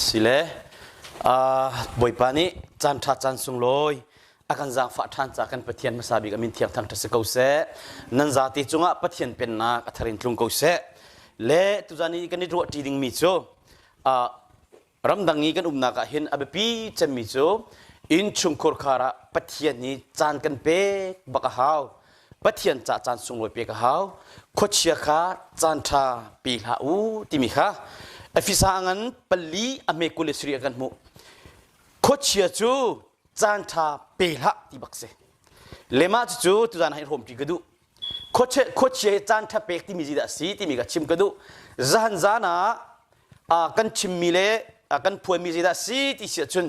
Sile Bawipa nih caan ṭha caan sunglawi a kan zaangfah ṭhan ca kan Pathian hmasa bik a min thiang thangṭhat si ko seh. Nan zate cungah Pathian pennak a thar in tlung ko seh. Le tuzan i kan i ruahṭi dingmi cu ramdang i kan umnak ah hin a biapi cemmi cu innchungkhur khar ah Pathian hi caan kan pek bak a hau. Pathian ca caan sunglawi pek a hau. Khuachia kha caan ṭha pe hlah u timi kha Efesa ngan pali a hme 23 ah kan hmuh. Khuachia cu caan ṭha pe hlah ti bak si. Lema cucu tuzan ah hin hrawmṭi ka duh. Khuachia hi caan ṭha pek timi zeidah a si timi ka chim ka duh. Zahan zan ah kan chimmi le kan phuanmi zeidah a si ti si ahcun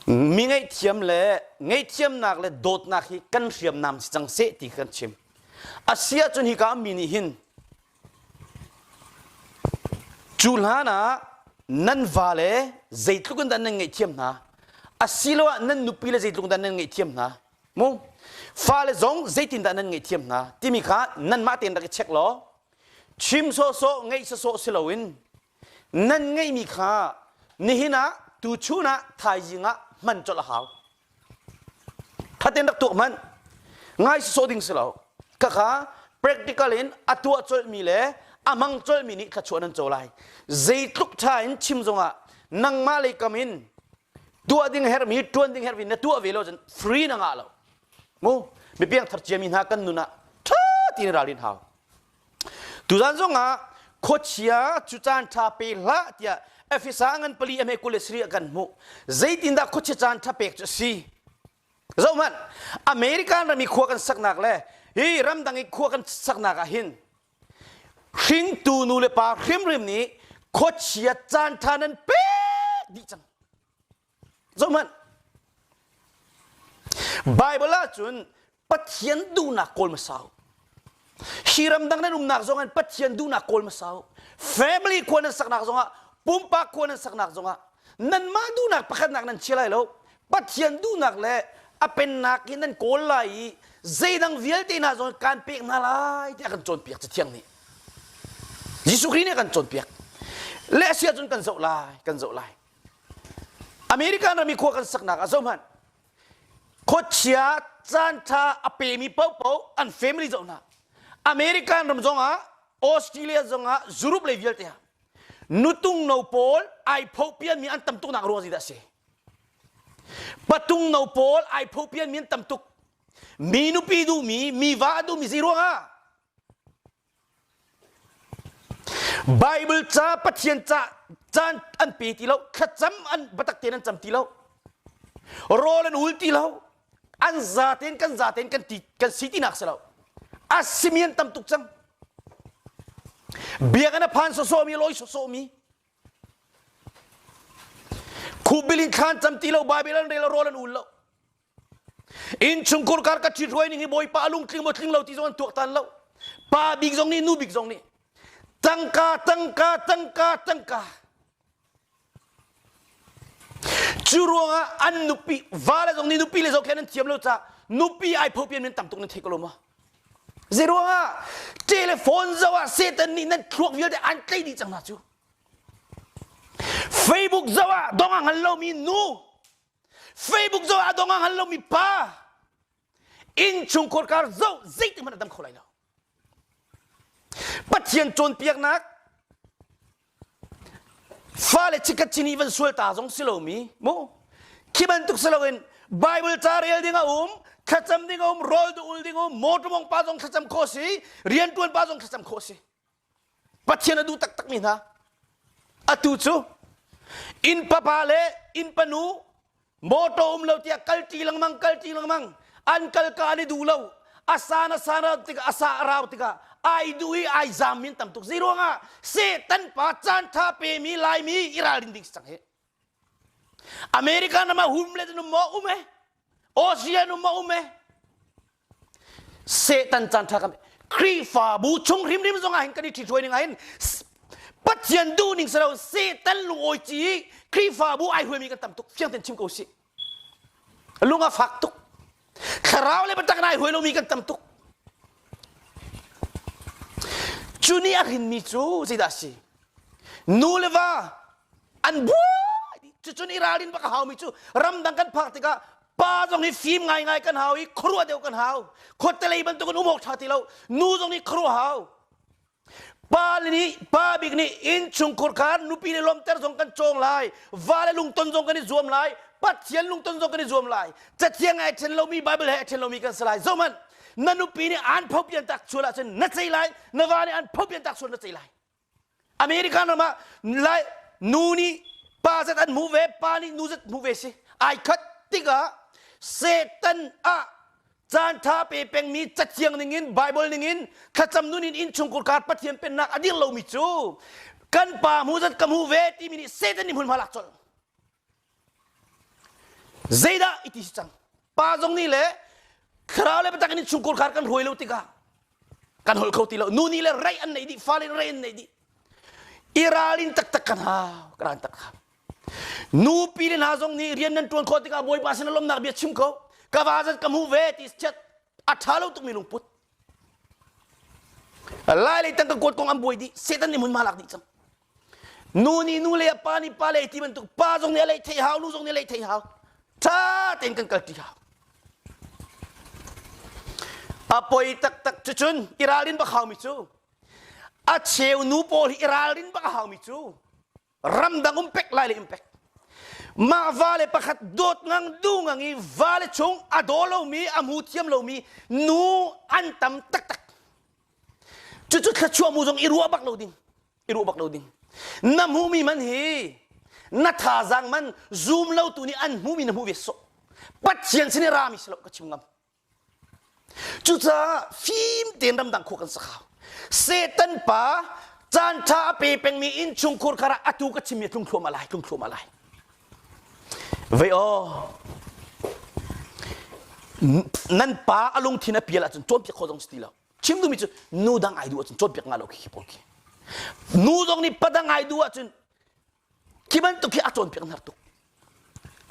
Mi ngaihthiam le ngaihthiamnak le dawtnak hi kan hriamnam si cang seh ti kan chim. A si ahcun hika mi nih hin cu hlan ah nan va le zeitluk in dah nan ngaihthiam hna asiloah nan nupi le zeitluk in dah nan ngaihthiam hna mu fale zong zeitindah nan ngaihthiam hna timi kha nanmah tein rak i check law chim sawhsawh ngaih sawhsawh si loin Nan ngeihmi kha nihin ah tuchun ah thaizing ah hman colh a hau. Thaten rak tuak hmanh. Ngai sawsawh ding si lo. Khakha practical in a tuah colhmi le a hmang colhmi nih thluachuah nan co lai. Zeitluk ṭha in chim zongah nangmah lei kam in tuah ding herhmi, ṭuan ding herhmi na tuah ve lo cun free na ngah lo. Mu mipiang thar ciami hna kan nun ah ṭha tiin ralrin hau. Tuzan zongah khuachia cu caan ṭha pe hlah tiah Efesa ngan pali a hme 23 ah kan hmuh. Zeitindah khuachia caan ṭha pek cu a si? Zohhmanh, American ram i khua kan saknak le hi ramdang i khua kan saknak ah hin hringtu nu le pa hrimhrim nih khuachia caan ṭha nan pek dih cang. Zohhmanh. Bible ahcun Pathian duhnak kawl hmasa u. Hi ramdang nan umnak zong in Pathian duhnak kawl hmasa u. Family khua nan saknak zongah, pumpak khua nan saknak zongah, nanmah duhnak pakhatnak nan chia lai lo. Pathian duhnak le a pennak hi nan kawl lai i zeidang vialte hna zong kan pek hna lai tiah kan cawnpiak Cathiang nih. Jesuh Khrih nih a kan cawnpiak. Le a si ahcun kan zoh lai, kan zoh lai. American ram i khua kan saknak ah zohhmanh khuachia caanṭha a pemi paohpaoh an family zoh hna American ram zongah Australia zongah Europe lei vialte ah nutung no pawl ai phopianmi an tam tuknak ruang zeidah a si patung no pawl ai phopianmi an tam tuk mi nupi duhmi mi va a duhmi zei ruangah Bible ca Pathian ca caan an pe ti lo thlacam an biatak tein an cam ti lo rawl an ul ti lo an za tein kan za tein kan ti kan si tinak si lo a simi an tam tuk cang biakinn a phan sawsawh mi lawi sawsawh mi khubil in thlan cam ti lo Bible an rel rawl an ul lo Innchungkhur kar ka ṭhithruai ning hi Bawipa a lungtling maw tling lo ti zong an tuaktan lo. Pa bik zong nih nu bik zong nih tangka tangka tangka tangka cu ruangah an nupi vale zong nih nupi le zohkhen an thiam lo caah nupi ai phopian men tam tuk nan thei ko lo ma zei ruangah telephone zoh ah Satan nih nan thluak vialte an tlei dih cang hna cu Facebook zoh ah dong a hngal lomi nu Facebook zoh ah dong a hngal lomi pa innchungkhar kar zoh zeitik hmanh a dam kho lai lo Pathian cawnpiaknak fale chikat chini van sual ta zong si lomi mu khi bantuk si loin Bible ca rel ding a um thlacam ding a um rawl du ul ding a um motor mong pa zong thlacam khawh si riantuan pa zong thlacam khawh si Pathian a duh taktakmi hna atu cu inn papa le inn panu motor um lo tiah kalṭi lengmang kalṭi lengmang an kal ka an i duh lo a san a san tikah a sa a rau tikah ai duh i ai zam min tam tuk zei ruangah Satan pa caan ṭha pemi Laimi i ralrin ding si cang hi American ram ah hum le um maw um e Australia um maw um e Satan caan ṭha kan Khrihfabu chung hrimhrim zong ah hin kan i ṭhithruai ning ah hin Pathian duh ning si lo Satan lungawi ci i Khrihfabu ai hruaimi kan tam tuk fiang tein chim ko sih lung a fak tuk thlarau le biatak in ai hruai lomi kan tam tuk cu nih a hrinmi cu zeidah a si? Nu le va an buai dih. Cucun i ralrin bak a haumi cu ramdang kan phak tikah pa zong hi fim ngaingai kan hau i khuaruah deuh kan hau. Khuatelei bantukin um awk ṭha ti lo. Nu zong nih khuaruah hau. Pa nih pa bik nih innchungkhur kha nupi le lawmter zong kan cawng lai. Va le lungton zong kan i zuam lai. Pathian lungton zong kan i zuam lai. Cathiang ai ṭhen lomi Bible he a ṭhen lomi kan si lai. Zohhmanh, na nupi nih aan phopian tak sual ahcun na cei lai, na va nih an phopian tak sual na cei lai. American ram ah lai nu nih pa zat an hmuh ve, pa nih nu zat hmuh ve si. Ai khat tikah Satan ah caan ṭha pe pengmi cathiang ningin Bible ningin thlacam nun in innchungkhur kar Pathian pennak a dir lomi cu kan pa hmu zat ka hmu ve timi nih Satan nih hmunhma lak colh. Zeidah iti si cang? Pa zong nih le thlarau le biatak in innchungkhur khar kan hruai lo tikah kan holh kho ti lo. Nu nih le rei an nei dih, fale nih rei an nei dih. I ralrin taktak kan hau, kan tak hau. Nupi le hna zong nih rian nan ṭuan khawh tikah Bawipa sin lawmnak bia chim ko. Ka va zat ka hmu ve ti chiat a ṭha lo tukmi lungput. Lai lei tangka kuat kong an buai dih, Satan nih hmunhma lak dih cang. Nu nih nu le pa nih pa le ti bantuk pa zong nih a lei theih hau, nu zong nih a lei theih hau. Ṭha tein kan kalṭi hau. A poi taktak cucun i ralrin bak haumi cu a cheu nu pawl hi i ralrin bak a haumi cu ramdang um pek lai le um pek mah va le pakhat dawt ngang du ngang i va le chung a daw lomi a hmu thiam lomi nu an tam taktak cucu thluachuah mu zong i ruah bak lo ding i ruah bak lo ding na hmuhmi man hi na thazaang man zum lo tu nih an hmuhmi na hmuh ve sawh Pathian sin i rami si lo ka chim ngam Cucaah fim tein ramdang khua kan sak hau. Satan pa caan ṭha a pe pengmi innchungkhur kar ah atu ka chimmi a tlung thluahmah lai, tlung thluahmah lai. Vei aw, nan pa a lungthin a pial ahcun cawnpiak khawh zong si ti lo. Chim duhmi cu nu dang ai duh ahcun cawnpiak nga lo khi pawl khi. Nu zong nih pa dang ai duh ahcun Khi bantuk hi a cawnpiak hnar tuk.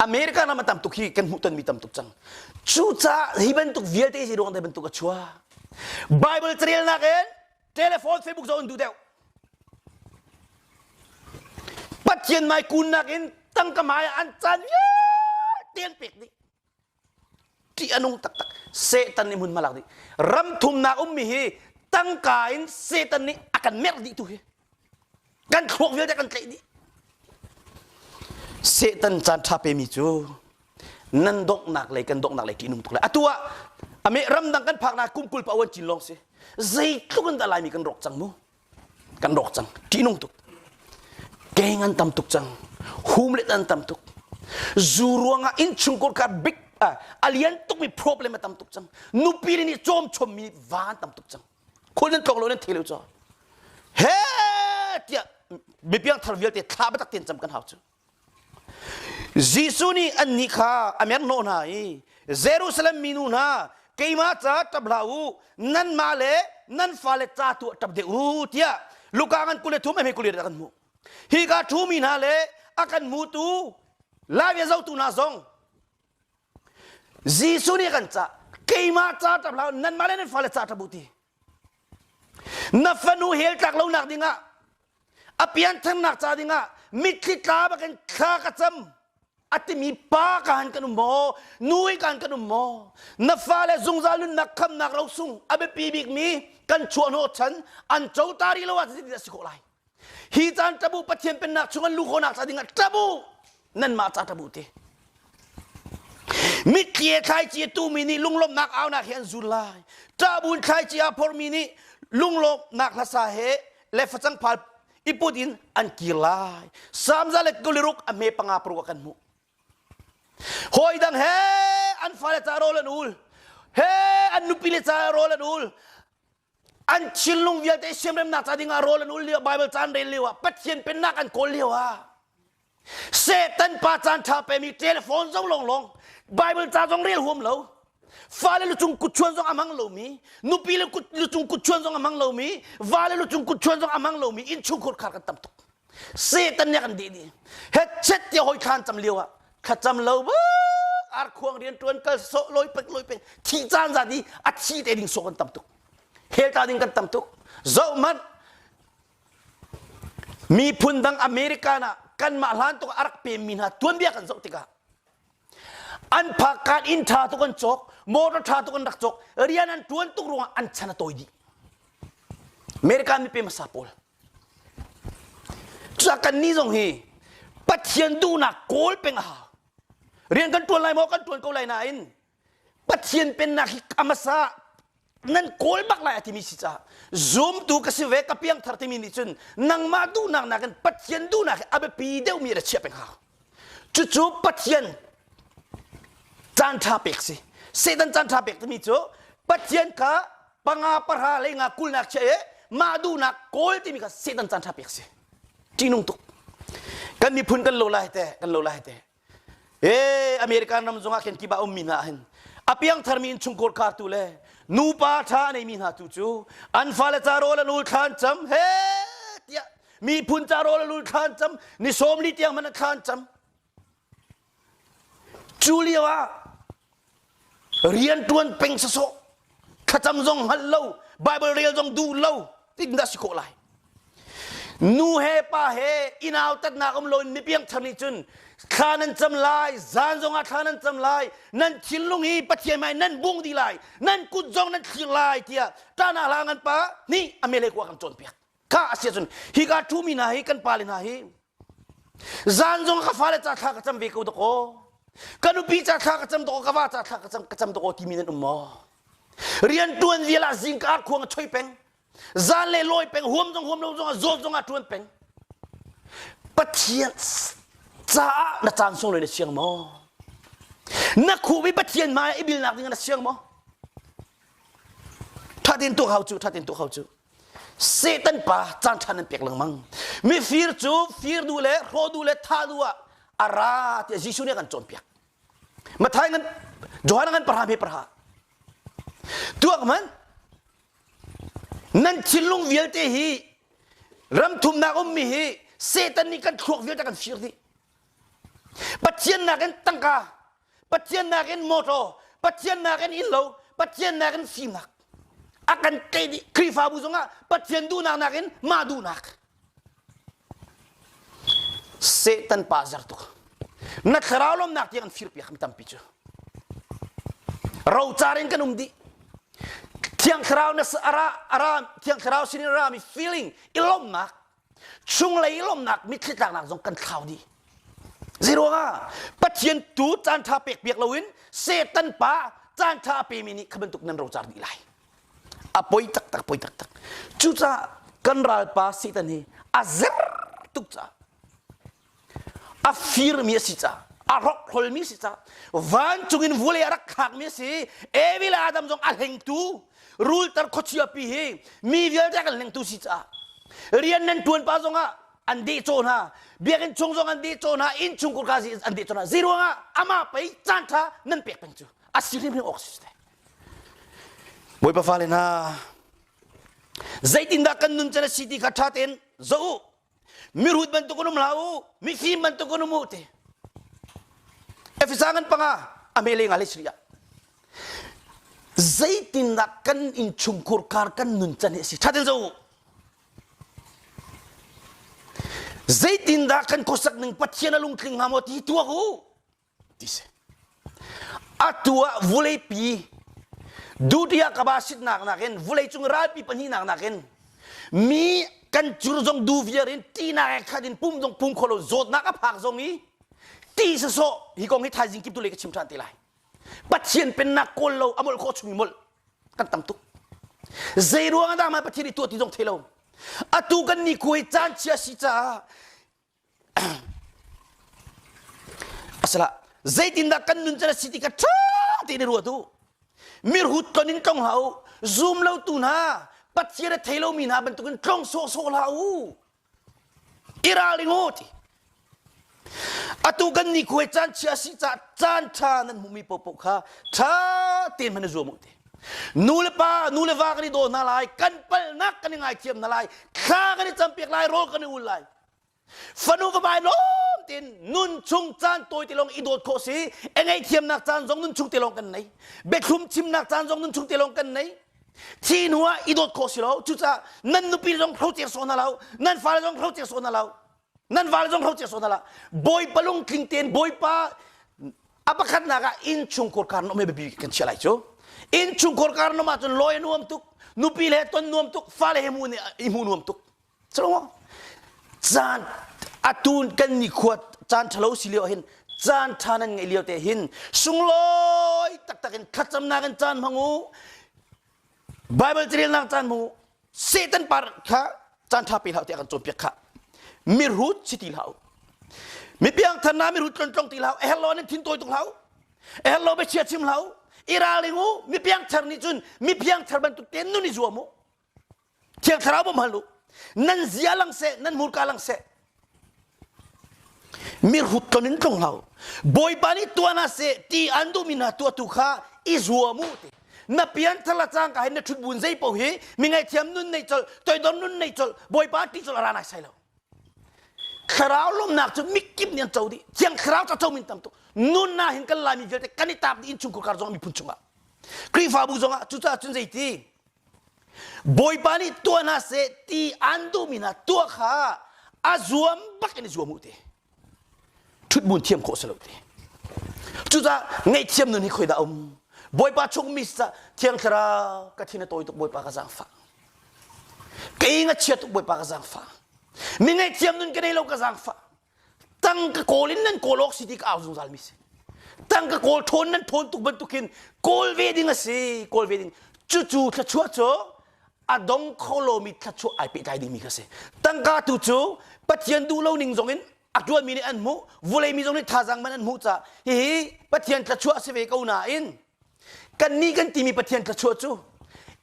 America ram a tam tuk hi kan hmuh tonmi tam tuk cang. Cucaah hi bantuk vialte hi ruang bantuk a chuah. Bible carelnak in telephone Facebook zong in duh deuh. Pathian mai kunnak in tangka mai an caan vialte an pek dih. Ṭih a nung taktak. Satan nih hmunhma lak dih. Ram thumnak ummi hi tangka in Satan nih a kan merh dih tu hi. Kan thluak vialte kan tlaih dih. Satan caan ṭha pemi cu nan donghnak lei kan donghnak lei ṭih nung tuk lai. Atu ah ame ramdang kan phaknak kum 20 pa uan cin lawng si. Zeitluk in dah Laimi kan rawk cang mu? Kan rawk cang ṭihnung tuk keng an tam tuk cang hum let an tam tuk zu ruangah innchungkhur kha big a lian tukmi problem a tam tuk cang nupi nih cawm chommi va an tam tuk cang khul nan tlok lo nan thei lo cho he tiah mipiang thar vialte thla biatak ten cam kan hau cu Jesuh nih annih kha a merhnawh hna i Jerusalem minu hna keimah ca ṭap hlah u nanmah le nan fale ca tu ah ṭap deuh u tiah Luka ngan 23 a hme 20 ah kan hmuh. Hika ṭhumi hna le a kan hmutu Lai zotu hna zong Jesuh nih a kan cah keimah ca ṭap hlah u nanmah le nan fale ca ṭap u ti. Na fanu hell tlak lonak dingah a piantharnak ca dingah mitthli tla bakin thla ka cam a timi pa ka han kan um maw nu i kan kan um maw na fale zungzal nunnak khamnak rosung a biapi bikmi kan chuahhnawh chan an co ta rih lo ah zeitin a si khawh lai hi caan tabu Pathian pennak chung an luh khawhnak ca dingah tabu nanmah ca tabu te mitthli he thlaici a tumi nih lunglawmhnak aunak he an zul lai ṭahbun thlaici aa phormi nih lunglawmhnak hlasa he le facang phal i put in an kir lai Salm 126 a hme panga paruk ah kan hmuh hawi dang he an fale ca rawl an ul he an nupi le ca rawl an ul an thinlung vialte siamremnak ca dingah rawl an ul lio Bible caan rel lio ah Pathian pennak an kawl lio ah Satan pa caan ṭha pemi telephone zong lawnglawng Bible ca zong rel huam lo fale lucung kutchuan zong a hmang lomi nupi le kut lucung kutchuan zong a hmang lomi vale lucung kutchuan zong a hmang lomi innchungkhur khar kan tam tuk Satan nih kan dih dih hetchet tiah hoi thlan cam lio ah thlacam lo bak arkhuang rian ṭuan kal sawh loi pek loi pek thi caan zat i a thi te ding sawh kan tam tuk hell ta ding kan tam tuk zoh hmanh. Miphun dang American ah kanmah hlan tuk a rak pemmi hna tuanbia kan zoh tikah an phakkaan inn ṭha tuk an cawk, motor ṭha tuk an rak cawk, rian an ṭuan tuk ruangah an chan a tawi dih. American mipi hmasa pawl. Cucaah kannih zong hi Pathian duhnak kawl peng a hau. Rian kan ṭuan lai maw? Kan ṭuan ko lai nain Pathian pennak hi a hmasa nan kawl bak lai a timi si caah zumtu ka si ve ka piangthar timi nih cun nangmah duhnak nakin Pathian duhnak hi a biapi deuhmi ra chiah peng hau. Cucu Pathian caan ṭha pek si. Satan caan ṭha pek timi cu Pathian kha panga pahra le nga kulnak chia i mah duhnak kawl timi kha Satan caan ṭha pek si. Ṭihnung tuk. Kan miphun kan lo lai te, kan lo lai te. Ee American ram zongah khin kiba ummi hna hin a piangtharmi innchungkhar kartu le nupa ṭha a neimi hna tu cu an fale ca rawl an ul thlan cam he tiah miphun ca rawl an ul thlan cam ni sawmli tiang man an thlan cam cu lio ah rianṭuan peng sawsawh thlacam zong hngal lo Bible rel zong duh lo tin dah si khawh lai nu he pa he i nautatnak um loin mipiang thar nih cun thla nan cam lai zan zongah thla nan cam lai nan thinlung hi Pathian hmai nan bung dih lai nan kut zong nan thlir lai tiah ṭahnak hla ngan pa nih a mele kua kan cawnpiak kha a si ahcun hika ṭhumi hna hi kan pale hna hi Zan zong ka fale ca thla ka cam ve ko dakaw. Ka nupi ca thla ka cam dakaw, ka va ca thla ka cam ka cam dakaw timi nan um maw? Rian tuan vial ah zingka khuang a choi peng. Zan le lawi peng, huam zong huam lo zong ah zawt zong ah tuan peng. Pathian caah na caan sunglawi na siang maw? Na khuh i Pathian hmai i bilnak ding na siang maw? Ṭha tein tuak hau cu, ṭha tein tuak hau cu. Satan pa caan ṭha nan pek lengmang. Mifir cu fir duh le hrawh duh le thah duh ah a ra tiah Jesuh nih a kan cawnpiak. Matthai ngan Johan ngan parha me parha. Tuak man nan thinlung vialte hi ram thumnak ummi hi Satan nih kan thluak vialte kan fir dih. Pathian nakin tangka Pathian nakin motor, Pathian nakin innlo, Pathian nakin fimnak. A kan tei dih. Khrihfabu zongah Pathian duhnak nakin mah duhnak. Satan pa zer tuk. Na thlarau lawmnak tiang an firpiak mi tampi cu. Rocar in kan um dih. Thiang thlarau na ara ara thiang thlarau sin in ra mi feeling i lawmnak chunglei lawmhnak mitthli tlaknak zong kan thlau dih zeiruangah Pathian tu caan ṭha pek piak loin Satan pa caan ṭha a pemi nih kha bantuk nan rocar dih lai a poi taktak poi taktak cucaah kan ralpa Satan hi a zer tuk caah a firmi a si caah a hrokhrolmi a si caah vancung in vulei a rak thlakmi a si Evi le Adam zong a hlengtu rulter khuachia pi hi mi vialte kan hlengtu si caah rian nan tuan pa zongah an dehcaw hna biakinn chung zong an dehcaw hna inn chung kurka an dehcaw hna zei ruangah amah pei caan ṭha nan pek peng cu a si hrimhrim awk si Bawipa fale hna zeitindah kan nun can a si ti kha ṭha tein zoh u Mirut bantuk in um hlah u, mifim bantuk in um u ti. Efesa ngan panga a mele nga le sri ah. Zeitindah kan innchungkhur kar kan nun can hi a si. Thatin zo u. Zeitindah kan khuasak ning Pathian a lungtling hnga maw ti tuak u. ti si. Atu ah vuleipi duty ah kaba sitnak nakin vulei cung ralpi pahnihnak nakin mi kan cur zong du viar in tinak he khat in pum zong pum kholo zawtnak a phak zong i ti sasawh hi kong hi thaizing kip tu le ka chim ṭhan te lai Pathian pennak kawl lo a molh khawh chung i molh kan tam tuk zei ruang ah dah mah Pathian i tuah ti zong thei lo atu kan ni khuai caan chia si caah Asala zeitindah kan nun can a si ti kha ṭha tein i ruat u. Mirhut tlon in tlong hlah u. Zum lo tu hna, Pathian a thei lomi hna bantukin tlong sawhsawh hlah u. I ralring u ti. Atu kan ni khuai caan chia si caah caan ṭha nan hmuhmi paohpaoh kha ṭha tein hman i zuam u ti. Nu le pa, nu le va kan i daw hna lai, kan palhnak kan i ngaithiam hna lai, thla kan i campiak lai, rawl kan i ul lai. Fanu fapa lawm tein nun chung caan tawi te lawng i dawt khawh si, e ngaihthiamnak caan zong nun chung te lawng kan nei. Biathlum chimnak caan zong nun chung te lawng kan nei. Thi hnu ah i dawt khawh si lo. Cucaah nan nupi zong hrocer sawh hna lo, nan fale zong hrocer sawh hna lo, nan vale zong hrocer sawh hna lo. Bawipa lungtling tein Bawipa a pakhatnak ah innchungkhar kar na um hi biapi kan chiah lai cu. Innchungkhar kar na um ahcun lawi a nuam tuk, nupi le ton nuam tuk, fale he hmuh i hmuh nuam tuk. Cu caan atu kan nikhua caan ṭhalo si lio hin caan ṭha nan ngeih lio te hin sunglawi taktak in thlacamnak in caan hmang u Bible carelnak caan hmang u Satan par kha caan ṭha pe hlah tiah kan cawnpiak kha mirhut si ti hlah u mi piangthar na mirhut tlontlong ti hlah u a herh lo nan thin tawi tuk hlah u a herh lo biachia chim hlah u i ralring u mi piangthar nih cun mi piangthar bantuk tein nun i zuam u Thiang Thlarau bawm hal u. Nan zia lang seh, nan hmurka lang seh. Mirhut tlon in tlung hlah u. Bawipa nih tuah hna seh ti an duhmi hna tuahtu kha i zuam u ti. Na pian thar la cang ka hin na ṭhut bun zei paoh hi mi ngaihthiam nun nei colh, toidor nun nei colh, Bawipa ṭih colh a ra nai sai lo. Thlarau lawmnak cu mikip nih an co dih. Thiang Thlarau ca co min tam tuk. Nun na hin kan Laimi vialte kan i taap dih innchungkhar kar zong miphun chungah. Khrihfabu zongah cucaah cun zeiti Bawipa nih tuah hna seh ti an duhmi hna tuah kha a zuam bak in i zuam u ti. Ṭhutbun thiam khawh si lo ti. Cucaah ngaihthiam nun hi khoi dah um? Bawipa chung mi ca Thiang Thlarau ka thin a tawi tuk Bawipa ka zaangfah. Ka ing a chia tuk Bawipa ka zaangfah. Mi ngaihthiam nun ka nei lo ka zaangfah. Tangka kawl in nan kawl awk si ti ka au zungzal mi si. Tangka kawl ṭhawn nan ṭhawn tuk bantukin kawl ve ding a si, kawl ve ding. Cucu thluachuah cu a dong kho lomi thluachuah ai pehtlai dingmi kha si. Tangka tu cu Pathian duh lo ning zong in a ṭuanmi nih an hmuh, vulei mi zong nih thazaang man an hmuh caah hihi Pathian thluachuah a si ve ko nain Kannih kan timi Pathian thluachuah cu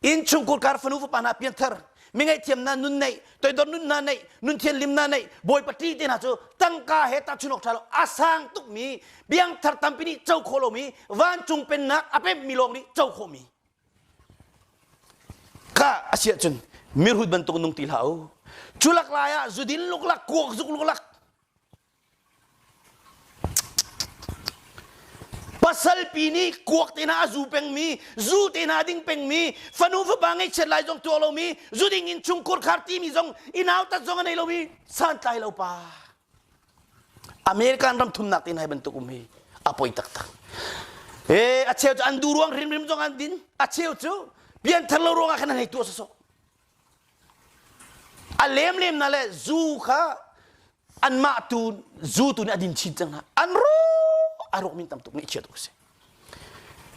innchungkhur kar fanu fapa hna pianthar mi ngaihthiam hna nun neih toidor nun hna neih nun thianhlim hna neih Bawipa ṭih te hna cu tangka he tahchun awk ṭha lo a sang tukmi biangthar tampi nih co khawh lomi vancung pennak a pemmi lawng nih co khawhmi kha a si ahcun mirhut bantuk nung ti hlah u cu lak lai ah zudin luklak kuak zuk luklak Pasalpi nih kuak te hna a zu pengmi, zu te hna a ding pengmi, fanu fapa ngaihchiat lai zong tuah lomi, zu ding in chungkhur khar timi zong i nautat zong a nei lomi santlai lo pa. American ram thumnak te hna hi bantuk um hi a poi taktak. E, a cheu cu an duh ruang hrimhrim zong an din, a cheu cu pianthar lo ruangah khan an hei tuah sawsawh. A lemlem na le zu kha anmah tu zu tu nih a din chin cang hna an ru a rawk min tam tuk ngaihchia tuk a si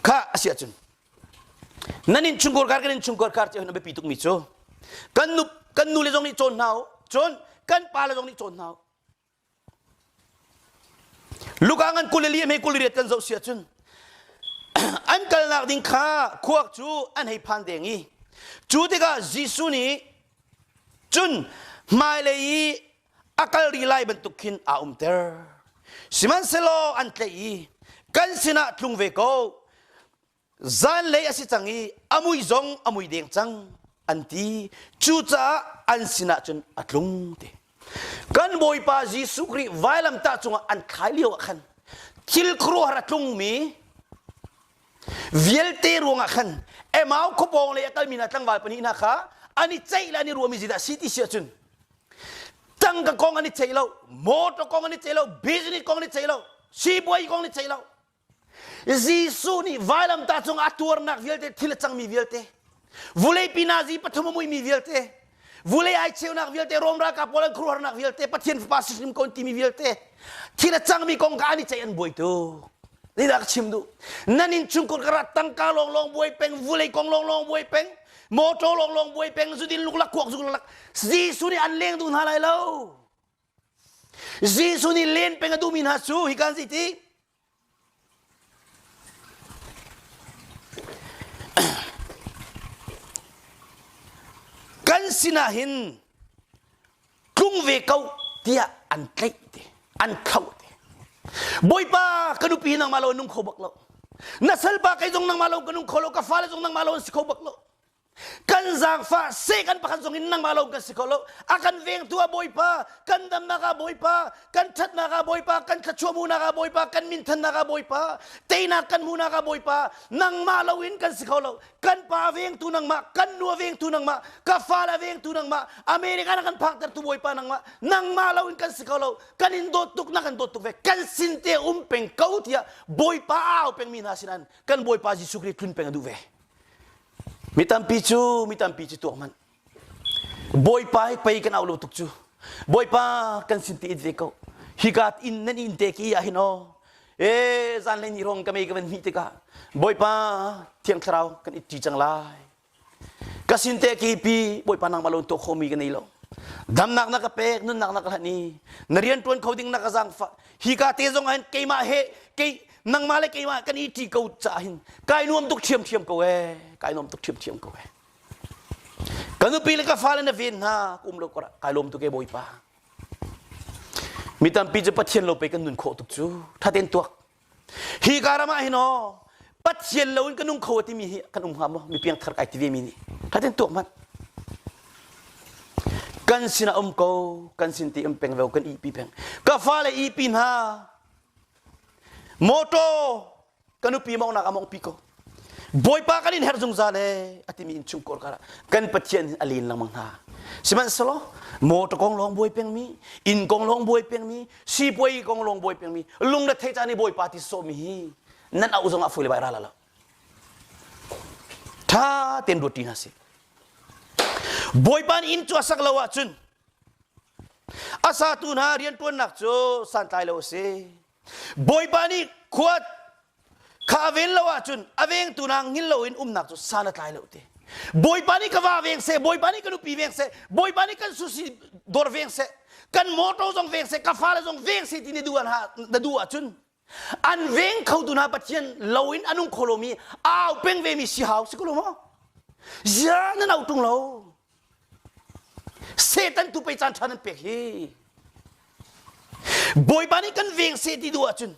kha a si ahcun nan in chungkhar kar kan in chungkhar kar cu a biapi tukmi cu kan nu kan nu le zong nih cawn hna u cun kan pa le zong nih cawn hna u Luka ngan 24 hme 28 kan zoh si ahcun an kalnak ding kha khuak cu an hei phan deng i cu tikah Jesuh nih cun hmailei i a kal rih lai bantuk khin aa umter. Sihmanhsehlaw an tlaih i kan sinah tlung ve ko. Zanlei a si cang i a mui zong a mui deng cang an ti. Cucaah an sinah cun a tlung ti. Kan Bawipa Jesuh Khrih vailamtah cungah an thlai lio ah khan thil khuaruahhar a tlungmi vialte ruangah khan Emau khuapawng lei a kalmi hna tlangval pahnih hna kha an i ceih le an i ruahmi zeidah a si ti si ahcun tangka kong an i ceih lo motor kong an i ceih lo business kong an i ceih lo sipuai kong an i ceih lo Jesuh nih vailamtah cung a tuarnak vialte thil a cangmi vialte vuleipi nazi pathum a muimi vialte vulei ai cheunak vialte Rom ralkap pawl an khuaruahharnak vialte Pathian fapa si hrim ko an timi vialte thil a cangmi kong kha an i ceih an buai tuk Zeidah ka chim duh? Nan innchungkhar karah tangka lawnglawng buai peng, vulei kong lawnglawng buai peng, motor lawnglawng buai peng, zudin luklak kuak zuk luklak. Jesuh nih an leng duh hna lai lo. Jesuh nih len peng a duhmi hna cu hi kan si ti. Kan sinah hin tlung ve ko tiah an tlaih ti an thlauh ti bawipa ka nupi hi nangmah lo nung kho bak lo na salpa kei zong nangmah lo ka nung kho lo ka fale zong nangmah lo an si kho bak lo. Kan zaangfah seh kan pakhat zong in nangmah lo kan si kho lo. A kan vengtu ah Bawipa, kan damnak ah Bawipa, kan ṭhatnak ah Bawipa, kan thluachuah hmuhnak ah Bawipa, kan minthannak ah Bawipa, teinak kan hmuhnak ah Bawipa, nangmah lo in kan si kho lo. Kan pa vengtu nangmah, kan nu a vengtu nangmah, ka fale a vengtu nangmah, America na kan phaktertu Bawipa nangmah, nangmah lo in kan si kho lo. Kan in dawt tuk, na kan dawt tuk ve. Kan sin te um peng ko tiah Bawipa a au pengmi hna sin an kan Bawipa Jesuh Khrih tlun peng a duh ve. Mi tampi cu mi tampi cu tuak hmanh. Bawipa hi pei kan au lo tuk cu. Bawipa kan sin ti it ve ko. Hika inn nan inn te ki ah hin aw. E zanlei ni rong ka mei ka van hmih tikah Bawipa Thiang Thlarau kan it ṭi cang lai. Ka sin te ki pi Bawipa nangmah lo tuah khomi ka nei lo. Damnak na ka pek, nunnak na ka hlanh i na rian ṭuan kho ding na ka zaangfah. Hika te zong ah hin keimah he kei nangmah le keimah kan i ṭi ko caah hin kai nuam tuk ṭhiamṭhiam ko ee kai nuam tuk ṭhiamṭhiam ko ee ka nupi le ka fale na ven hna ka um lo korah kai lawm tuk ee bawipa mi tampi cu pathian lo pei kan nun khawh tuk cu thaten tuak hi ka ram ah hin aw pathian lo in ka nung kho timi hi kan um hnga maw mi piangthar kai ti ve mi nih thaten tuak hmanh kan sinah um ko kan sin ti um peng ve kan ipi peng ka fale ipi hna Motor ka nupi mawngnak a mawngpi ko. Bawipa kan in herh zungzal e a timi innchungkhar karah kan Pathian a len lengmang hna. Sihmanhsehlaw motor kong lawng buai pengmi, inn kong lawng buai pengmi, sipuai kong lawng buai pengmi, lungrethei caan i Bawipa ti sawhmi hi nan auh zongah foi le bai ra la lo. Tha tein ruat ṭi hna sih. Bawipa nih inn cu a sak lo ahcun A satu hna rianṭuannak cu santlai lo a si. Bawipa nih khua kha a ven lo ahcun a vengtu hna hngil loin umnak cu san a tlai lo ti. Bawipa nih ka va veng seh, Bawipa nih ka nupi veng seh, Bawipa nih kan sushi dawr veng seh, kan motor zong veng seh, ka fale zong veng seh ti na duh na duh ahcun an veng khotu hna Pathian loin a nung kho lomi au peng vemi si hau si ko lo maw? Zia nan au ṭung lo. Satan tu pei caan ṭha nan pek hi. Bawipa nih kan veng seh ti duh ahcun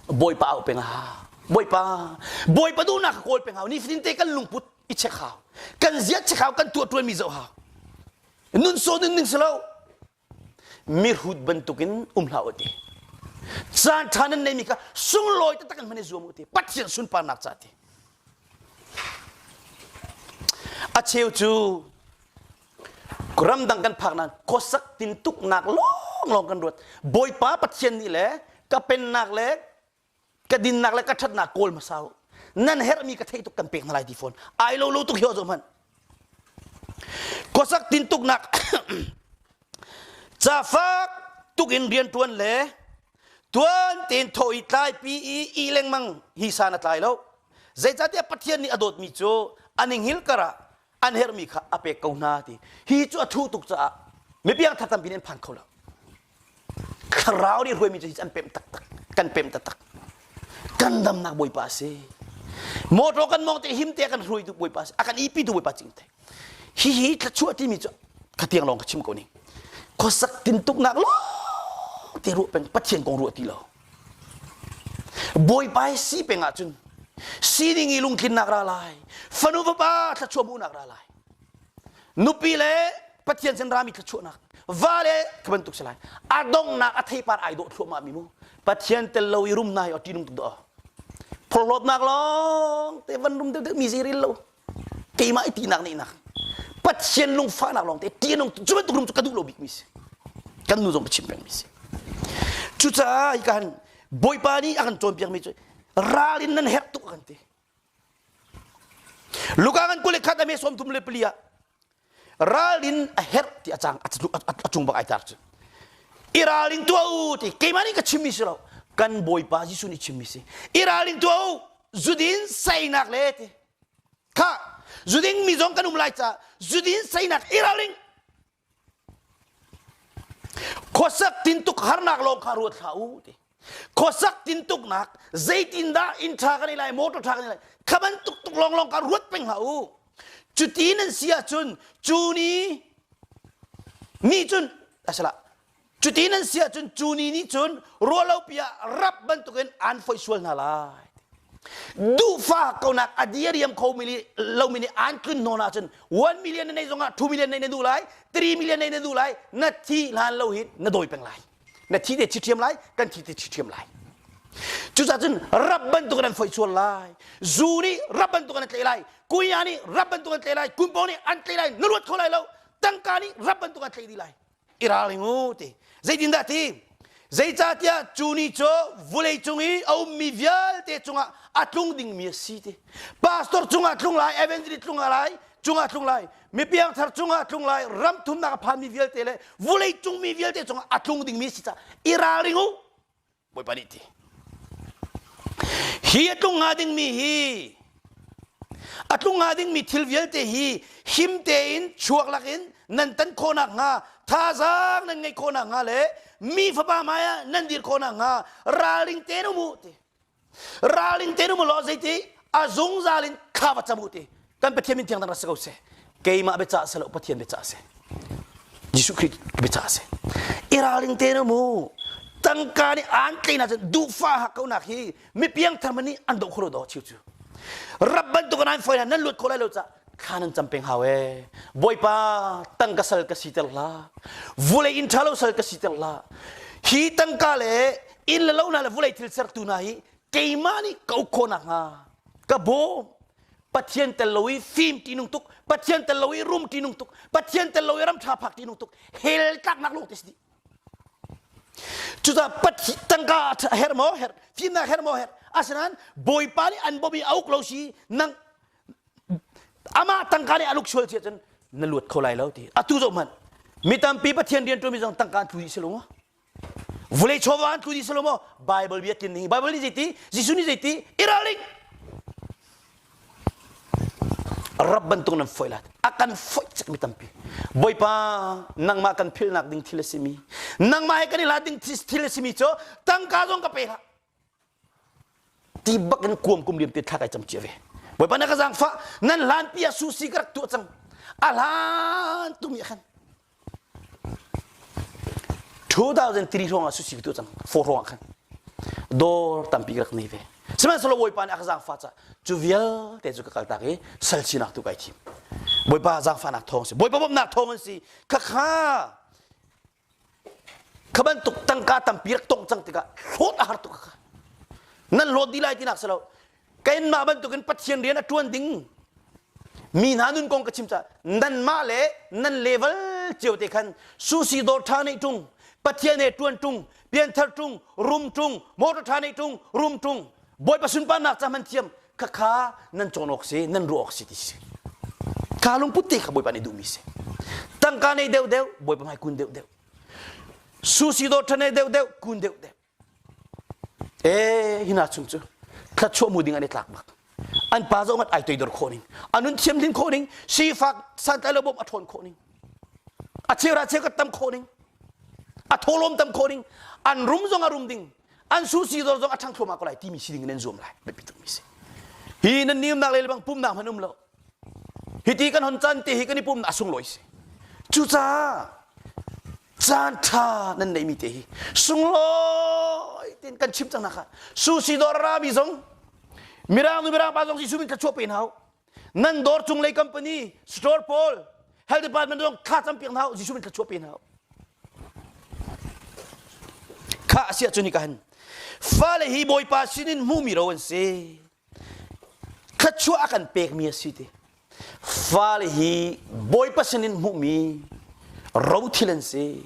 Bawipa au peng hau. Bawipa, Bawipa duhnak ka kawl peng hau. Nifatin te kan lungput i check hau. Kan zia check hau, kan tuah ṭuanmi zoh hau. Nun so nun ning si lo. Mihrut bantukin um hlah u ti. Caan ṭha nan neimi kha sunglawi taktak in hman i zuam u ti. Pathian sunparnak ca ti. A cheu cu ramdang kan phak nain khuasak tintuknak lawnglawng kan ruat. Bawipa Pathian nih le ka pennak le ka dinnak le ka ṭhatnak kawl hmasa u. Nan herhmi ka theih tuk kan pek hna lai ti fawn. Ai lo lo tuk hi zo hmanh. Khuasak tintuknak ca fak tuk in rianṭuan le tuan tein thaw i tlaipi i i lengmang hi san a tlai lo. Zeicahtiah Pathian nih a dawtmi cu an i hngilh karah an herhmi kha a pek ko hna ti. Hi cu a thuh tuk caah mipiang thar tampi nih an phan kho lo. Thlarau nih hruaimi cu hi an pemh taktak. Kan pemh taktak. Kan damnak Bawipa a si. Motor kan mong te him te kan hruaitu Bawipa a si. A kan ipitu Bawipa cing te. Hihi thluachuah timi cu khatiang lawng ka chim ko ning. Khuasak tintuknak lawng te ruah peng Pathian kong ruah ti lo. Bawipa hi si peng ahcun sining i lungtlinnak ra lai. Fanu fapa thluachuah hmuhnak ra lai. Nupi le Pathian sin rami thluachuahnak va le ka bantuk si lai. A donghnak a theipar ai dawh thluahmah mi mu. Pathian tel lo i rum na hi a ṭihnung tuk dah. Phorhlawtnak lawng te van rum deuh mi zei rel lo. Keimah i tinak nehnak. Pathian lungfahnak lawng te ṭihnung cu bantuk rum cu ka duh lo bik mi si. Kan nu zong ka chim peng mi si. Cucaah hi kan Bawipa nih a kan cawnpiak mi cu ralin nan herh tuk a kan ti. Luka ngan 21 a me 34 ah ralrin a herh ti a cang a cung bak ai tar cu. I ralrin tuah u ti keimah nih ka chimmi si lo kan Bawipa Jesuh nih chimmi si. I ralrin tuah u zudin seinak le ti kha zuding mi zong kan um lai ca zudin seinak i ralring Khuasak tintuk harnak lawng kha ruat hlah u ti. Khuasak tintuknak zeitindah inn ṭha kan i lai, motor ṭha kan i lai, kha bantuk tuk lawnglawng kha ruat peng hlah u. Cuti nan si ahcun cu ni ni cun asala cuti nan si ahcun cu ni nih cun ruahlopi ah rap bantukin aan foih sual hna lai. Duhfah konak a diriam kho mi lomi nih an tlun hnawn ahcun 1 million na nei zongah 2 million nei na duh lai, 3 million nei na duh lai, na thi hlan lo hi na dawi peng lai. Na thi te chi ṭhiam lai, kan thi te chi ṭhiam lai. Cucaah cun rap bantuk in an foih sual lai. Zu nih rap bantuk in an tlaih lai. Kuya nih rap bantuk an tlaih lai. Kunpo nih an tlaih lai. Na luat kho lai lo. Tangka nih rap bantuk an tlaih dih lai. I ralring u ti. Zeitindah ti? Zeicahtiah cu ni cu vulei cung i a ummi vialte cungah a tlung dingmi a si ti. Pastor cungah tlung lai, evangelist tlung lai, cungah tlung lai, mi piangthar cungah tlung lai, ram thumnak a phanmi vialte le vulei cung mi vialte cungah a tlung dingmi a si caah i ralring u. Bawipa nih ti. Hi a tlung hnga dingmi hi a tlung hnga dingmi thil vialte hi him tein chuak lakin nan tan khawhnak hnga thazaang nan ngeih khawhnak hnga le mi fapa hmai ah nan dir khawhnak hnga ralring tein um u ti. Ralring tein um u law zeiti a zungzal in thla va cam u ti. Kan Pathian min thiang dang ra si ko seh. Keimah biacah si lo Pathian biacah si. Jesuh Khrih biacah si. I ralring te na mu. Tangka nih an tlein ahcun duhfa hak ko nak hi mi piangthar man nih an doh kho lo do chiu cu. Rap bantuk an foi nan luat kho lai lo ca thla nan cam peng hau e. Bawipa tangka sal ka si ter hlah. Vulei inn ṭha lo sal ka si ter hlah. Hi tangka le inn le lo hna le vulei thil sertu hna hi keimah nih ka uk khawh nakhnga ka bawm Pathian tel lo i fim ṭihnung tuk, Pathian tel lo i rum ṭihnung tuk, Pathian tel lo i ram ṭha phak ṭihnung tuk, hell tlaknak lawng te si dih. Cucaah Pathian tangka a herh maw herh, fimnak herh maw herh. Asinain Bawipa nih an bawmh i a uk lo si nang amah tangka nih a luk sual si ahcun na luat kho lai lo ti. Atu zoh hmanh. Mi tampi Pathian rian ṭuanmi zong tangka an tlu dih si lo maw? Vulei chawva an tlu dih selo maw? Bible bia tlin ning Bible nih zeiti? Jesuh nih zeiti? I ralring! Rap bantuk nan foih lai. A kan foih cek mi tampi. Bawipa, nangmah kan philhnak ding thil a simi, nangmah he kan i hlat ding thil a simi cu tangka zong ka pe hlah. Ti bak in kuam kum liam te thla kai cam cia ve. Bawipa na ka zaangfah, nan hlanpi ah susi ka rak tuah cang. A hlan tumi ah khan 2003 hrawng ah susi ka tuah cang 4 hrawng ah khan dawr tampi ka rak nei ve sihmanhsehlaw Bawipa nih a ka zaangfah caah cu vialte cu ka kaltak i sal sinak tu kai thim Bawipa zaangfahnak thawng si Bawipa bawmhnak thawng an si khakha kha bantuk tangka tampi rak tong cang tikah hlawt a har tuk kha nan hlawt dih lai tinak si lo Keimah bantukin Pathian rian a ṭuan ding mi hna nun kong ka chim caah nanmah le nan level cio te khan susi dawr ṭha neih ṭung, Pathian he ṭuan ṭung, pianthar ṭung, rum ṭung, motor ṭha neih ṭung, rum ṭung, Bawipa sunparnak ca hman thiam khakha nan cawn awk si, nan ruah awk si ti si. Kha lungput te kha Bawipa nih duhmi si. Tangka nei deuhdeuh, Bawipa hmai kun deuhdeuh. Susi dawr ṭha nei deuhdeuh, kun deuhdeuh. Ee, hi hna chung cu thluachuah mu ding an i tlak bak. An pa zong ai toidor khawh ning, a nun thiamhlim khawh ning, sifak santlai lo bawmh a ṭhawn khawh ning, a cheuhra cheukhat tam khawh ning, a thawlawm tam khawh ning, an rum zong a rum ding, an susi dor zong a ṭhang thluahmah ko lai timi si ding in an zuam lai. Biapi tukmi si. Hi nan niumnak le bang pumnak hmanh um lo. Hiti kan hon can te hi kan i pumnak a sunglawi si. Cucaah caan ṭha nan neihmi te hi sunglawi tein kan chim cang nak ah susi dawr a rami zong mirang nu mirang pa zong Jesuh min thluachuah pe hna u nan dawr cunglei company store pawl health department zong thla cam piak hna u Jesuh min thluachuah pe hna u kha a si ahcun hi ka han fale hi Bawipa sinin hmuhmi ro an si thluachuah a kan pekmi a si ti fale hi bawipa sinin hmuhmi rothil an si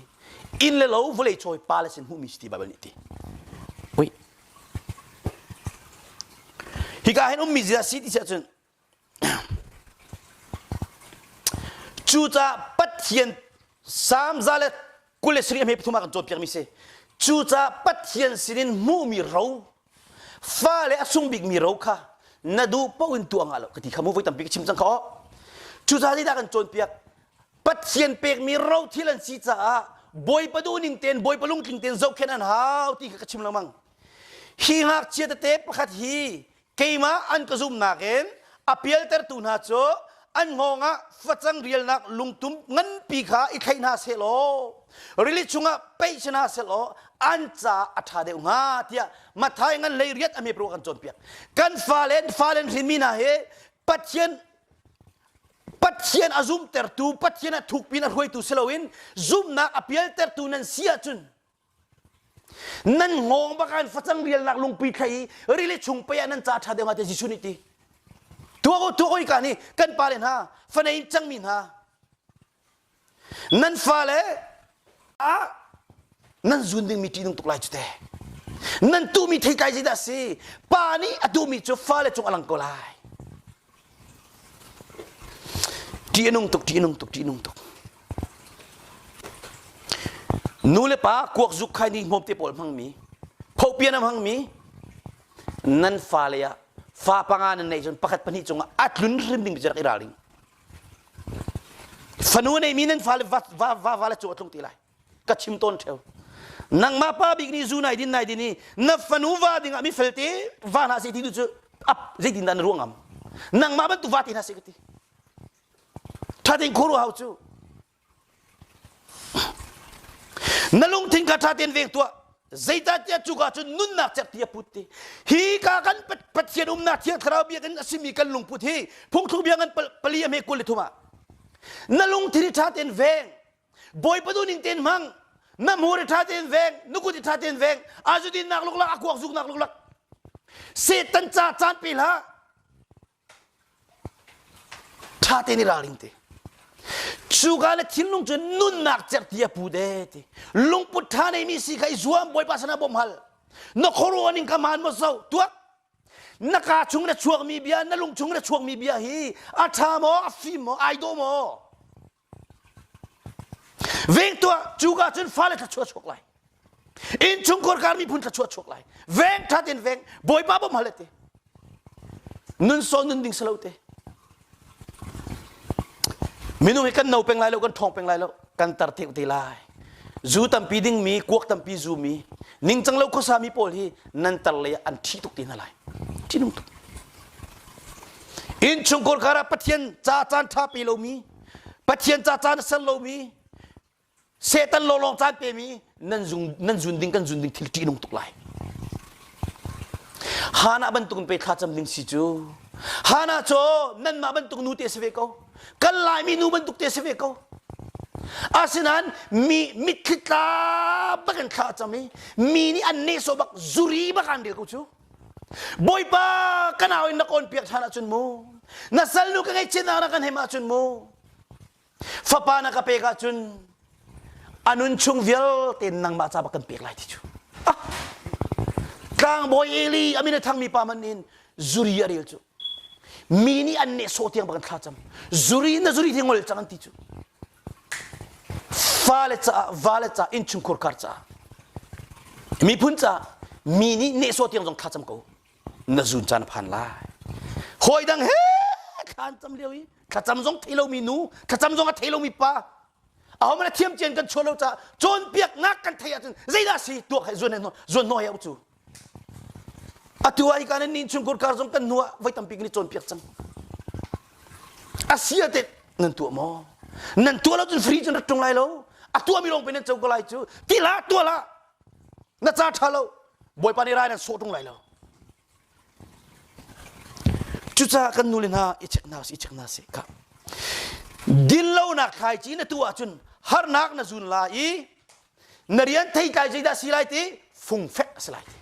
inn le lo vawlei cawi pale sin hmuhmi si ti Baibal nih ti ui hika hin ummi zia si ti si ahcun cucaah Pathian Salm za le 27 a hme pathum ah kan cawnpiakmi si cucaah Pathian sinin hmuhmi ro fale a sung bikmi ro kha na duh paoh in tuah ngah lo ka ti kha mu voi tampi ka chim cang kha aw cucaah zeidah kan cawnpiak Pathian pekmi ro thil an si caah Bawipa duhning tein Bawipa lungtling tein zohkhenh an hau ti kha ka chim lengmang hi ngakchia tete pakhat hi keimah an ka zumhnak in a pialtertu hna cu an hngawng ah facang rialnak lungtum nganpi kha i thlaih hna sehlaw rili chungah peih si hna sehlaw an ca a ṭha deuh hnga tiah Matthai ngan hlei riat a hme kan cawnpiak. Kan fale fale hrinmi hna hi Pathian Pathian a zumtertu, Pathian a thukpi in a hruaitu si loin zumhnak a pialtertu nan si ahcun nan hngawng bak ah facang rialnak lungpi thlai i rili chung pei ah nan ca ṭha deuh hnga tiah Jesuh nih ti. Tuah u, tuah u ka nih kan pale hna, fanei cangmi hna, Nan fale ah nan zun dingmi ṭihnung tuk lai cu te. Nan tuhmi theitlai zeidah a si? Pa nih a duhmi cu fale cung a lang ko lai. Ṭih a nung tuk, ṭih a nung tuk, ṭih a nung tuk. Nu le pa kuak zuk khai ni hmawm te pawl hmangmi, phopian a hmangmi, nan fale ah fa panga nan neih cun pakhat pahnih cungah a tlun hrim ding cu rak i ralring. Fanu neimi nan fale va va va va le cu a tlung ti lai. Ka chim tawn theo. Nangmah pa bik nih zu nai din nai din i na fanu va dingah mi felte va hna seh ti tu cu ap zeitin dah na ruang am. Nangmah bantuk va ti hna seh ka ti. Tha tein khuaruah hau cu. Na lungthin kha ṭha tein veng tuah. Zeicahtiah cuka cun nunnak cerhti a put ti. Hi ka kan Pathian umnak Thiang Thlarau biakinn a simi kan lungput hi phungthluk bia ngan pali a hme 23 ah. Na lungthin hi ṭha tein veng. Bawipa duhning tein hmang. Na hmur hi ṭha tein veng. Na kut hi ṭha tein veng. Azudinnak luklak, a kuak zuknak luklak. Satan ca caan pe hlah. Ṭha tein i ralring te. Cuka le thinlung cu nunnak cerhti a pu de ti. Lungput ṭha neimi si kha i zuam Bawipa sinah bawmh hal. Na khuaruah ning ka maan maw zo tuak. Na kaa chung na chuakmi bia, na lung chung na chuakmi bia hi a ṭha maw, a fim maw, ai dawh maw? Veng tuah cuka cun fale thluachuah chuak lai. Innchungkhar kar miphun thluachuah chuak lai. Veng ṭha tein veng Bawipa bawm hal te. Nun sawn nun ding si lo te. Minung hi kan no peng lai lo, kan ṭhawng peng lai lo, kan tar theu te lai. Zu tampi dingmi, kuak tampi zumi, ningcang lo khuasa mi pawl hi nan tar lei ah an ṭhi tuk te hna lai. Ṭihnung tuk. Innchungkhar kar ah Pathian ca caan ṭha pe lomi, Pathian ca caan a ser lomi, Satan lawnglawng caan pemi nan zung nan zun ding kan zun ding thil ṭihnung tuk lai. Hana bantuk in pe thlacam ding si cu. Hana cu nanmah bantuk nu te si ve ko. Kan Laimi nu bantuk te si ve ko. Asinain mi mitthli tla bak in thla a cam i mi nih an nehsawh bak zuri bak an rel ko cu. Bawipa ka nau in na kawn piak ṭhan ahcun mu na salnu ka ngaihchiatnak na kan hem ahcun mu fapa na ka pek ahcun a nun chung vialte nangmah ca bak kan pek lai ti cu ah tlangbawi Eli a min a thangmi pa man in zuri a rel cu mi nih an nehsawh tiang bak an thlacam zuri na zuri hi ngol cang an ti cu Fale caah, vale caah, innchungkhur kar caah, miphun caah mi nih nehsawh tiang zong thlacam ko. Na zun caan a phan lai. Hawi dang he thla an cam lio i thlacam zong thei lomi nu, thlacam zong a thei lomi pa, ahohmanh a thiam cian kan chuah lo caah cawnpiaknak kan theih ahcun zeidah si tuak he zuan zuan hnawh he u cu. Atu ah hika nan innchungkhur kar zong kan hnu ah voi tampi kan i cawnpiak cang. A si ah teh nan tuah maw? Nan tuah lo cun free cun rak ṭung lai lo. A tuahmi lawng pe nan co ko lai cu. Ti hlah, tuah hlah. Na ca ṭha lo. Bawipa nih rai nan sawh ṭung lai lo. Cucaah kan nu le hna i check hna i check hna sih kha. Dinlonak thlaici na tuah ahcun harnak na zun lai i na rian theitlai zeidah si lai ti fungfek a si lai ti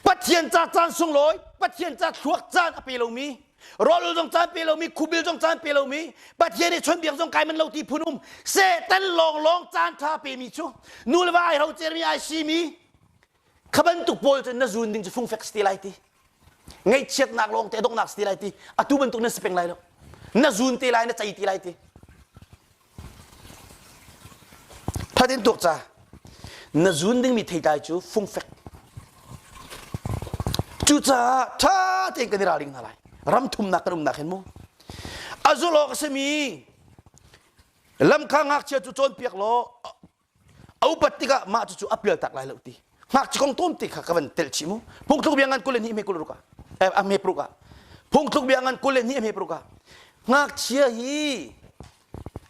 Pathian ca caan sunglawi Pathian ca thluak caan a pe lomi rawl zong caan pe lomi khubil zong caan pe lomi Pathian i chawnbiak zong kai man lo ti phun um Satan lawnglawng caan ṭha pemi cu nu le va ai rocermi ai simi kha bantuk pawl cu na zun ding cu fungfek si ti lai ti ngaihchiatnak lawng te donghnak si ti lai ti atu bantuk nan si peng lai lo na zun te lai na cei ti lai ti Thatin tuak ca na zun dingmi theitlai cu fungfek. Cucaah ṭha tein kan i ralring hna lai. Ram thumnak kan umnak hin mu. A zulh awk a simi lam kha ngakchia cu cawnpiak law a upat tikah mah cucu a pialtak lai lo ti. Ngakchia kong tawm ti kha ka van telh chih mu. Phungthluk bia ngan 22 hme 26 ah. Eh, a hme paruk ah. Phungthluk bia ngan 22 hme paruk ah. Ngakchia hi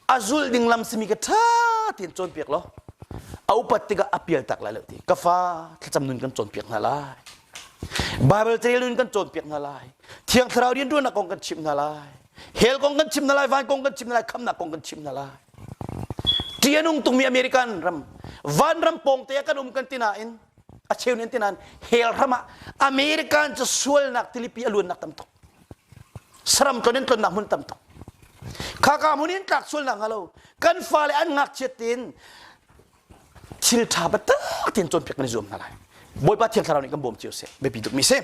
a zulh ding lam simi ka ṭha tein cawnpiak law a upat tikah a pial tak lai lo ti. Ka fa thlacam nun kan cawnpiak hna lai. Bible carel nun kan cawnpiak hna lai. Thiang Thlarau rianṭuannak kong kan chimh hna lai. Hell kong kan chimh hna lai, van kong kan chimh hna lai, khamnak kong kan chimh hna lai. Ṭih a nung tukmi American ram, vanram pawngte ah kan um kan ti nain a cheu nih an ti nain hell ram ah American cu sualnak tilipi a luannak tam tuk. Saram tlon in tlonnak hmun tam tuk. Khaka hmun in tlak sualnak hnga lo. Kan fale an ngakchiat tein thil ṭha biatak tein cawnpiak kan i zuam hna lai. Bawipa Thiang Thlarau nih kan bawm cio seh. Biapi tukmi si.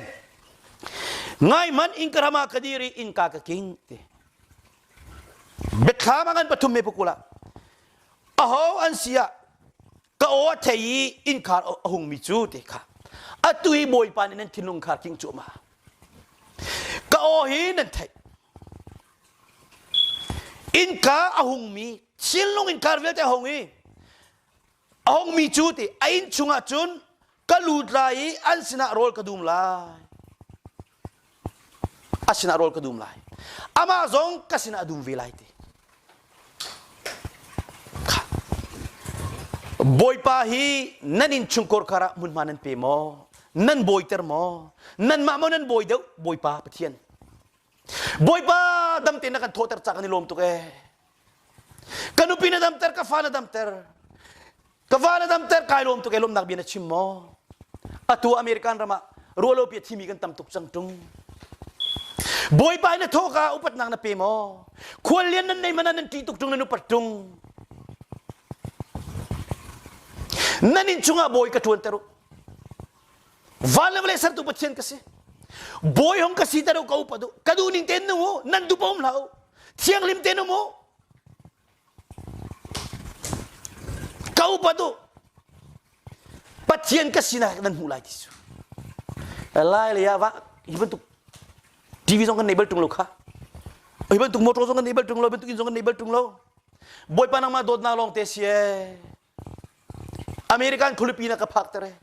Ngai man innka ram ah ka dir i innka ka king ti. Biathlam a ngan pathum me pakul ah aho an si ah ka aw a thei i innkhar a hungmi cu ti kha atu hi Bawipa nih nan thinlung khar king cuahmah. Ka aw hi nan theih. Innka a hungmi thinlung innkhar vialte a hung i a hungmi cu ti a inn chungah cun ka lut lai i an sinah rawl ka dum lai. A sinah rawl ka dum lai. Amah zong ka sinah a dum ve lai ti. Bawipa hi nan innchungkhar kar ah hmunhma nan pe maw? Nan bawiter maw? Nanmah maw nan bawi deuh? Bawipa Pathian. Bawipa dam tein na kan thawhter ca kan i lawm tuk ee. Ka nupi na damter, ka fa na damter. Ka va na damter kai lawm tuk ee lawmnak bia na chim maw? Atu American ram ah ruahlopi a thimi kan tam tuk cang ṭung. Bawipa na thawka upatnak na pe maw? Khuallian nan nei mana nan ṭih tuk ṭung nan upat ṭung. Nan inn chungah bawi ka ṭuanter u. Van le vawlei sertu Pathian ka si. Bawi hong ka siter u ka upat u. Ka duh ning tein nung u. Nan duh paoh um hlah u. Thianghlim tein um u. Ka upat u. Pathian ka sinak nan hmuh lai ti cu. Lai lei ah va hi bantuk TV zong kan nei bal ṭung lo kha. Hi bantuk motor zong kan nei bal ṭung lo, hi bantuk inn zong kan nei bal ṭung lo. Bawipa nangmah dawtnak lawng te si ee. American khualipi na ka phak ter ee.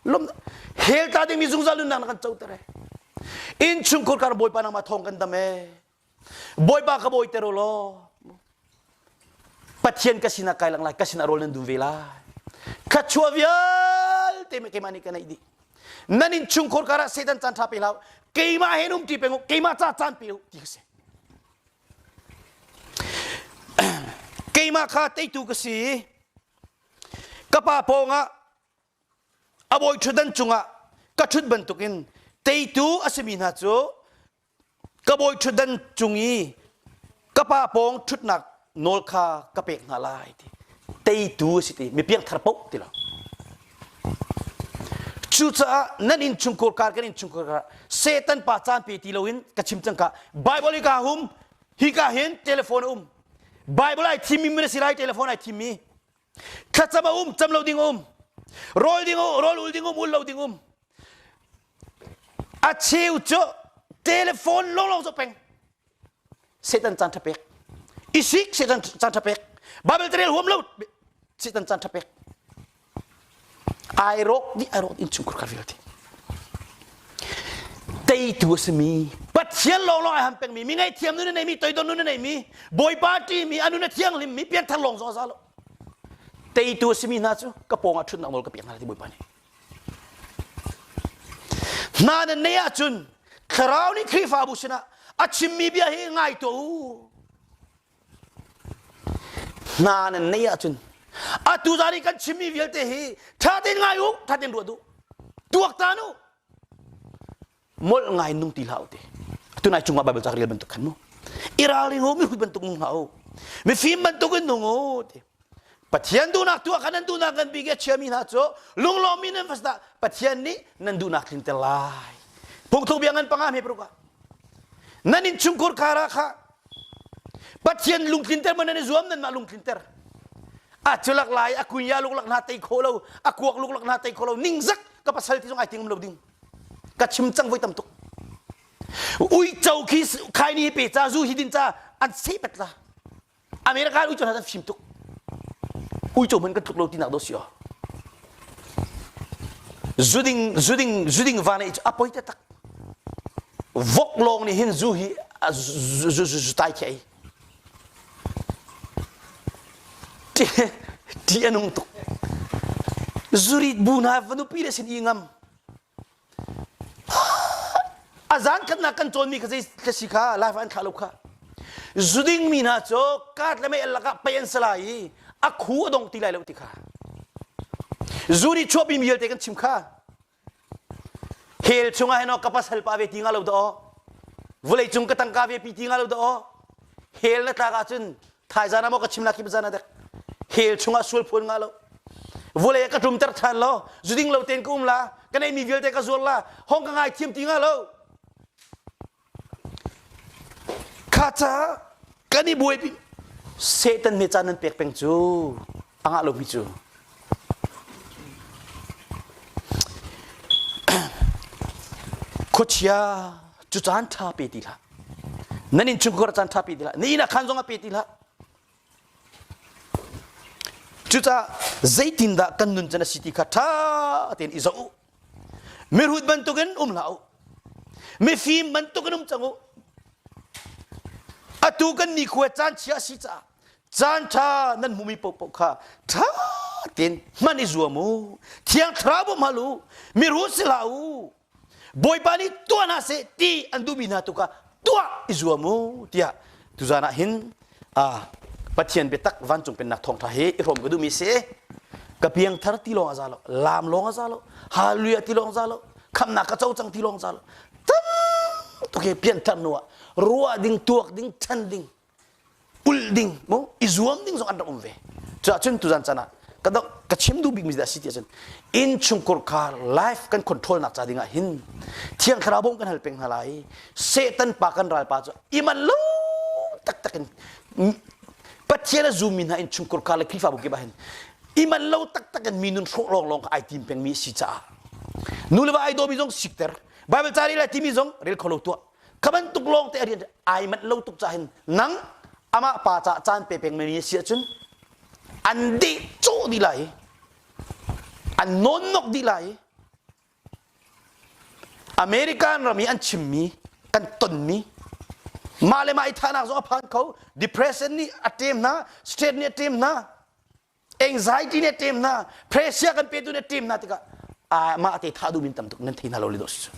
Lom hell tla dingmi zungzal nunnak na kan co ter ee. Innchungkhar kar Bawipa nangmah thawng kan dam ee. Bawipa ka bawi ter u law Pathian ka sinah kai lang lai ka sinah rawl nan dum ve lai thluachuah vialte keimah nih ka neih dih nan innchungkhar kar ah Satan caan ṭha pe hlah keimah he um ṭi peng u keimah ca caan pe u ti ka si keimah kha teitu ka si ka pa pawngah a bawi ṭhutdan cungah ka ṭhut bantukin teitu a simi hna cu ka bawi ṭhutdan cung i ka pa pawng ṭhutnak nawl kha ka pek hna lai ti teitu a si ti mi piangthar paoh ti lo cucaah nan innchungkhar kar kan innchungkhar kar Satan pa caan pe ti loin ka chim cang ka Bible hi ka hum hi ka hin telephone a um Bible ai thimmi mun a si lai telephone ai thimmi thlacam a um cam lo ding um rawl ding rawl ul ding um ul lo ding um a cheu cu telephone lawnglawng zoh peng Satan caan ṭha pek isik Satan caan ṭha pek Bible carel huam lo Satan caan ṭha pek ai rawk dih ai rawk innchungkhar kha vialte teitu a simi Pathian lawnglawng ai ham pengmi mi ngaihthiam nun a neimi toidor nun a neimi Bawipa ṭihmi a nun a thianghlimmi pianthar lawng zong a za lo teitu a simi hna cu ka pawngah ṭhutnak nawl ka pek hna ti Bawipa nih hna nan neih ahcun Thlarau nih Khrihfabu sinah a chimmi bia hi ngai tuah u hna nan neih ahcun atu zan i kan chimmi vialte hi ṭha tein ngai u ṭha tein ruat u tuaktan u molh ngai nung ti hlah u ti tunai cungah Bible ca rel bantuk khan mu i ralring u mihrut bantuk nung hlah u mifim bantuk in nung u ti Pathian duhnak tuah kha nan duhnak ngan bik i a chiami hna cu lunglawmmi nan va dah Pathian nih nan duhnak tlinter lai phungthluk bia ngan panga hme paruk ah nan innchungkhur khar ah kha Pathian lungtlinter ma nan i zuam nanmah lungtlinter a culak lai a kunya luklak hna tei kho lo a kuak luklak hna tei kho lo ningzak ka pasal ti zong ai ting lo ding ka chim cang voi tam tuk uico khi khaini pe ca zu hi din ca an seh pet la America uico hna an fim tuk uico hmanh kan tluk lo tinak do si aw zuding zuding zuding va nei cu a poi taktak vok lawng nih hin zu hi zu tai khi ei. Ṭih a nung tuk. Zurit bu hna va nupi le sin i ngam. A zan khatnak kan cawnmi kha zei si kha live an thlah lo kha. Zuding mi hna cu kaat le mei lakah pei an si lai i a khu a dong ti lai lo ti kha. Zu nih chuahpi mi vialte kan chim kha. Hell chungah hin ka pasal pa ve ti nga lo dah Vulei cung ka tangka ve pi ti nga lo dah Hell na tlak ahcun thaizan ah maw ka chim la khi zan ah dek hell chungah sual phuan nga lo vulei ka ṭumter ṭhan lo zuding lo tein ka um la ka neihmi vialte ka zuar la hong ka ngai thiam ti nga lo kha ca kan i buaipi Satan me caan nan pek peng cu a ngah lomi cu khuachia cu caan ṭha pe ti hlah nan innchungkhar caan ṭha pe ti hlah na inn ah khan zong ah pe ti hlah cucaah zeitindah kan nun can a si ti kha ṭha tein i zoh u mirhut bantukin um hlah u mifim bantukin um cang u atu kan nikhua caan chia a si caah caan ṭha nan hmumi paohpaoh kha ṭha tein hman i zuam u thiang thlarau bawmh hal u mirhut si hlah u Bawipa nih tuah hna seh ti an duhmi hna tu kha tuah i zuam u tiah tuzan ah hin Pathian biatak vancung pennak thawngṭha hi i hrawm ka duhmi si ka piangthar ti lawng a za lo laam lawng a za lo hallelujah ti lawng za lo khamnak ka co cang ti lawng za lo tam tuk hi pianthar hnu ah ruah ding tuak ding ṭhan ding ulh ding mu i zuam ding zong an rak um ve cuahcun tuzan chan ah ka dok ka chim duh bikmi dah si ti ahcun innchungkhar khar life kan control nak ca ding ah hin thiang thlarau bawm kan hal peng hna lai satan pa kan ral pa cu i man lo taktak in pathian a zummi hna innchungkhar khar le khrihfabu kip ah hin i man lo taktak in mi nun hrawh lawnglawng kha ai tim pengmi si caah nu le va ai dawmi zong sikter bible ca rel timi zong rel kho lo tuah Kha bantuk lawng te a rian ai manh lo tuk cahin nang amah pa ca caan pe peng mi si ahcun an deh cawh dih lai an nawnnok dih lai American ram i an chimmi kan tonmi mah le mah i thahnak zong a phan kho depression nih a ṭem hna stress nih a ṭem hna anxiety nih a ṭem hna pressure kan petu nih a ṭem hna tikah mah te thah duh min tam tuk nan thei hna lo le dawh si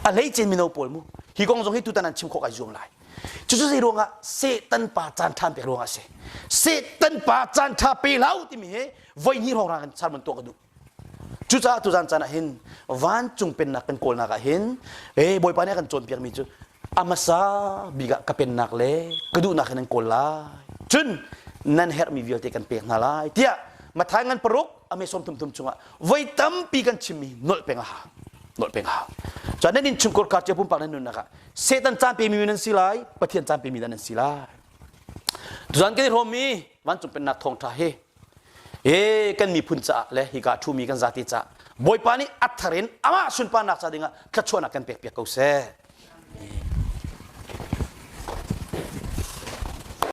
a hleice mino pawl mu hi kong zong hi tutan an chim khawh kai zuam lai cucu zei ruangah Satan pa caan ṭha pek ruangah a si Satan pa caan ṭha pe hlah timi hi voi hnih hrawng kan sermon tuah ka duh cucaah tuzan caan ah hin vancung pennak kan kawlnak ah hin e bawipa nih a kan cawnpiakmi cu a hmasa bik ah ka pennak le ka duhnak hin nan kawl lai cun nan herhmi vialte kan pek hna lai tiah Matthai ngan paruk a me sawm thum thum chungah voi tampi kan chimmi nolh peng a ha nolh peng a ha cun nan innchungkhar kar cio pumpak nan nunnak ah Satan caan pemi nan si lai Pathian caan pemi nan si lai tuzan kan i hrawmmi vancung pennak thawngṭha hi e kan miphun caah le hika ṭhumi kan zati caah Bawipa nih a thar in amah sunparnak ca dingah thluachuahnak kan pek piak ko seh.